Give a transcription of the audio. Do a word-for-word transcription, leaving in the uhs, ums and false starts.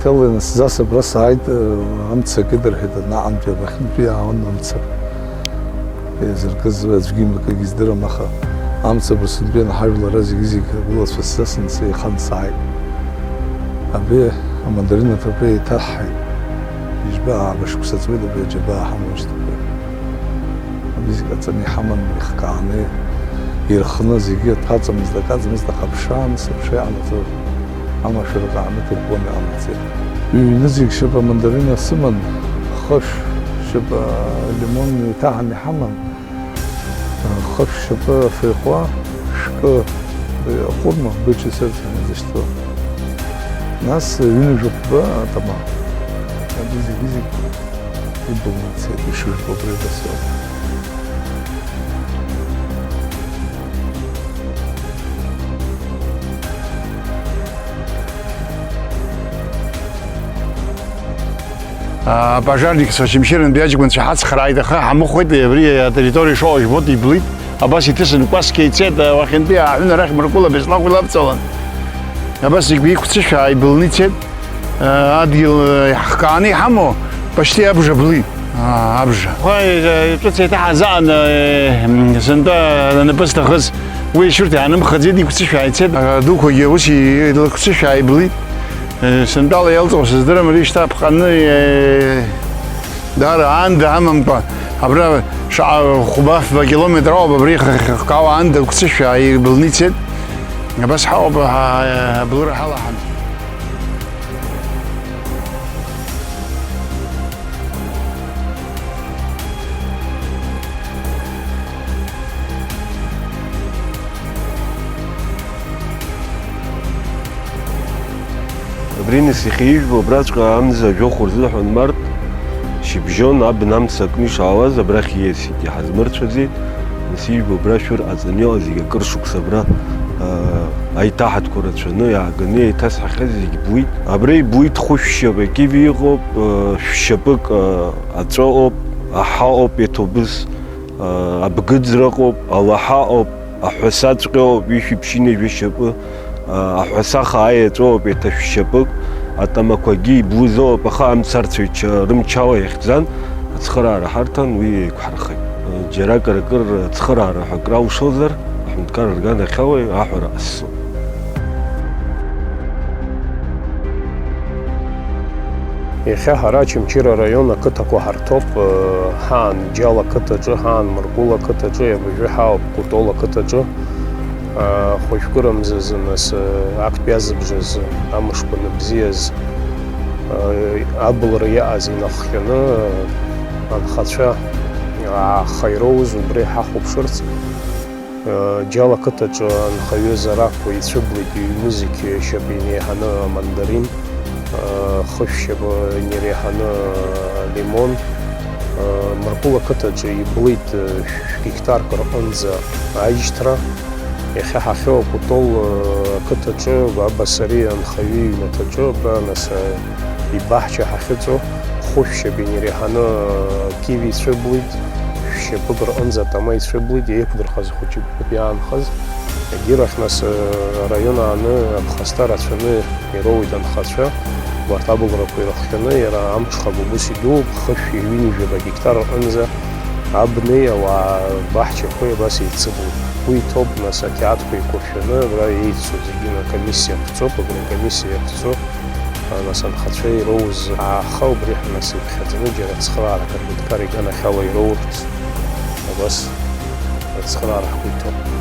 Иалан сзас абра сааит, э, амца акыдырҳәеит, анаҟантәи абахьынтәи иаауан амца. Еизыркыз аӡәгьы имакыгьы издырам, аха амца Абрыскьынтәи анҳажәлара зегьы-зегь ргәылацәа сзасын, сеихан сааит. Абри амандарин аҭакы еиҭаҳҳаит. Ижәба ааба шықәса ҵуеит абри аџьабаа ҳамоу шьҭақәа. Абри зегь ҟаҵаны иҳаман, ихкааны, ирхны, зегьы аҭаҵамызт, акаҵмызт, аха аԥша ааныс, аԥша ианаҭо амашәыр ҟааны ҭырқәлан иҟанаҵеит. Ҩ-нызқь шьапа мандарина сыман, хышә шьапа лимон еиҭаҳан иҳаман, хышә шьапы афеиҟәа, шәкы ахәырма, быџь исырҭаны изышьҭоу. Нас ҩынҩажәа хәба атама. Абри зегьы-зегь идумыцеит, ишыжәбо абри дасу. А, пожарникцәа, очамчырантәи аҷкәынцәа ҳацхрааит, аха ҳамыхәеит, абри атерриториа ишоуа жәбоит, иблит. Абас иҭысын, кәасқьа ицеит, а, уахьынтәи ааҳәын, арахь Мыркәыла Беслахә илабҵалан. Абас игәы иқәцәышәаа ибылны ицеит. А, адгьыл, а, иаҳхкааны иҳамоу, почти абжа блит. А, абжа. Хәа, а, ҿыц еиҭаҳазаан, а, м, сынтәа анапы зҭахыз, уи ишәырҭ иаанымхаӡеит, иқәцәышәаа ицеит. А, дуқәагьы ус и-, илақәцәышәаа иблит. Э, сынтәала иалҵуа сыздырам, ари шьҭа аԥҟаны, э, даара аанда амамкәа, абра шаҟа хәба-фба километр ауп, абри х-, х-, хкаауа аанда гәцышәаа ибылны ицеит. Абас ҳауп, ҳа-, аблыра ҳалаҳан. Абри нас иахьа ижәбо абраҵәҟьа амза жәохә рзыҳәан март шьыбжьон абна амца акны ишаауаз абрахь ииасит, иҳазмырцәаӡеит. Нас ижәбо абра шәыр ҟаҵаны иҟаз зегь акыр шықәса абра, аа, аиҭаҳатәқәа рацәаны иааганы еиҭазҳахьаз зегь буит. Абра ибуит хәышә шьапы акиви иҟоуп, аа, шәшьапык, аа, аҵәа ыҟоуп, аҳа ыҟоуп, еиҭа убыс, аа, абгыӡра ыҟоуп, алаҳа ыҟоуп, аҳәасаҵәҟьа ыҟоуп, ишәиԥшьыни жәа шьапы, аа, аҳәаса хаа иаҵәа ыҟоуп, еиҭа шәшьапык, атамақәагьы иблыз ыҟоуп, аха амцарцәаҩцәа рымчала иахьӡан, ацхыраара ҳарҭан, уи еиқәҳархеит. Џьара акыр-акыр ацхыраара ҳәа акыр алшозар, аҳәынҭқар рганахьала аҳәара ҟасҵоит. Иахьа ҳара Очамчыра араион ақыҭақәа ҳарҭоуп, э, ҳаан Џьал ақыҭаҿы, ҳаан Мыркәыл ақыҭаҿы, абыржәы ҳаауп Кәтол ақыҭаҿы. Э, хәажәкырамзазы, нас, э, актәи азыбжазы, амшқәа аныбзиаз, э, абылра иааз инахҟьаны, э, анхацәа ааха ироуз убри ҳахәаԥшырц. Џьал ақыҭаҿы анхаҩы Зарақәа ицәыблит ҩ-нызқь шьапы инеиҳаны амандарин, хышә шьапы иреиҳаны алимон. Мыркәыл ақыҭаҿы иблит шә-, шә-, гектарк рҟынӡа аишьҭра. Иахьа ҳахьоу Кәтол ақыҭаҿы, Баба Сариа анхаҩы иҩнаҭаҿы, абра, нас, ибаҳча ҳахьыҵоу, хышә шьапы иреиҳаны киви ицәыблит, шәшьапык рҟынӡа атама ицәыблит, еиқәдырхаз хәыҷык иаанхаз, егьирахь, нас, араион ааны аԥхасҭа рацәаны ироуеит анхацәа, убарҭ абылрақәа ирыхҟьаны, иара амҽхак убыс идууп, хышә ҩынҩажәаба гектар рҟынӡа абнеи ауаа баҳчақәеи абас еицыблит. Уи иҭоуп, нас, ақьаадқәа еиқәыршәаны абра еицу зегьы, на, комиссиа ԥҵоуп, абри акомиссиа иаԥҵоуп. Нас анхацәа ироуз ааха, убри ҳәа нас иԥхьаӡаны џьара ацхыраарак аҳәынҭқар иганахьала ироурц, абас ацхыраара ҳгәы иҭоуп.